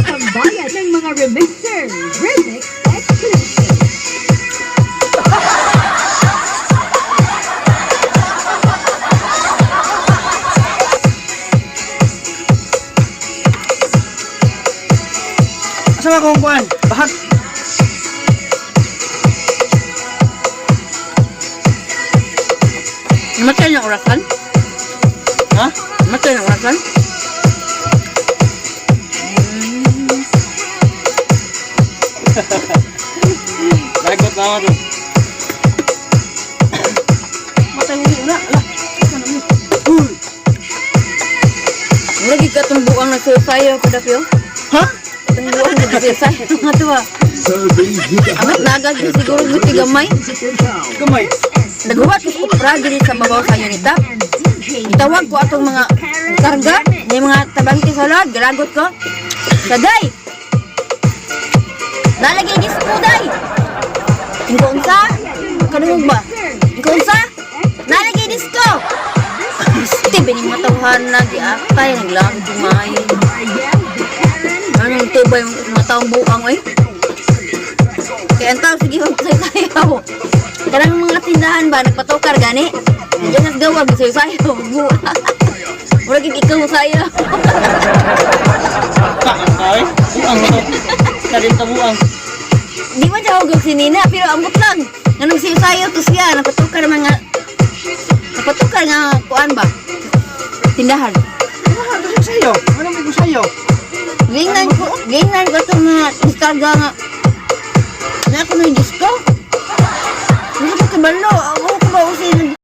Tambayan ng mga remixer. Remix exclusive. Asa man akong kuan? Bahag. Namatay ng orasan? Ha? Namatay ng orasan? Lagot na ako to. Matay mo na. Ala. Ano ni? Uy. Lagi ka itong buang nagsayo ko dapyo. Ha? Itong buang nagsayo. Nga to ah. Amat nagag yun siguro guti gamay. Gamay. Naghuwat ko kupra diri sa babaw sa unita. Itawag ko atong mga karga, may mga tabangke sa lod, galagot ko. Saday! Nalagay disco day! Ingko unsa? Kanungog ba? Ingko unsa? Nalagay disco! Este, bining matawhan na, di atay, naglagot kumain. Anong tubay yung mga taong buang, oy? Kaya ang tao, sige, magsayaw. Kanang mga tindahan ba, nagpatokar gani? Diyan ang gawa, sayo-sayo, buang. Murag ikaw sayo. Ka ang kay. Buang na to. Karin ta buang. Di man siya hugog si Nina, pero ambot lang. Nga nagsayo-sayo to siya, nagpatukar mga... Nagpatukar nga, kuan ba? Tindahan. Ano sa sayo? Ano may sayo? Gingnan ko itong mga diskarga nga. Na ako na yung disco. Hindi ko kabalo.